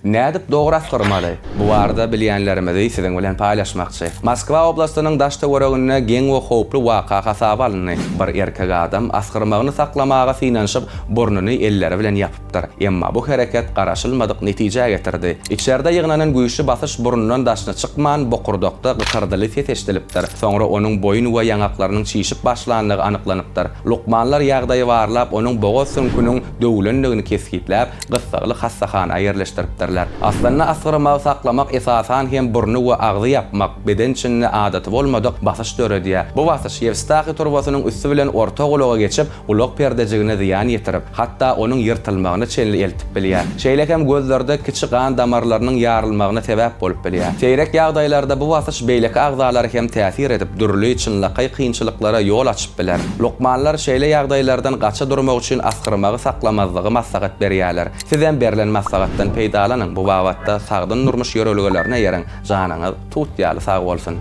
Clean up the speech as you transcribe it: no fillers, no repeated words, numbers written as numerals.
Nädip dogry asgyrmaly? Bu barada bilýänlerimizi siziň bilen paýlaşmakçy. Moskwa oblastynyň daş-töwereginde geň we howply waka hasaba alyndy. Bir erkek adam asgyrmagyny saklamaga synanyşyp, burnuny elleri bilen ýapypdyr. Emma bu hereket garaşylmadyk netijä getirdi. Içerde ýygnanan güýçli basyş burundan daşyna çykman, bokurdakda gykyrdyly ses eşidilipdir. Soňra onuň boýun we ýaňaklarynyň çişip başlandygy anyklanypdyr. Lukmanlar ýagdaýy barlap, onuň bogaz süňküniň döwülendigini kesgitläp, gyssagly hassahana ýerleşdiripdirler. Aslynda asgyrmagy saklamak esasan hem burny we agzy ýapmak, beden içinde adaty bolmadyk basyş döredýär. Bu basyş ýewstahiý turbasynyň üsti bilen orta gulaga geçip, gulak perdejigine zyýan ýetirip, hatda onuň ýyrtylmagyna çenli eltip bilýär. Şeýle hem gözlerde kiçi gan damarlarynyň ýarylmagyna sebäp bolup bilýär. Seýrek ýagdaýlarda bu basyş beýleki agzalara hem täsir edip, dürli çynlakaý kynçylyklara ýol açyp biler. Lukmanlar şeýle ýagdaýlardan gaça durmak üçin asgyrmagy saklamazlygy maslahat berýärler. Sizem berlen maslahatdan peýdalanyň, bu babatda sagdyn durmuş ýörelgelerine eýeriň, janyňyz tut ýaly sag bolsun!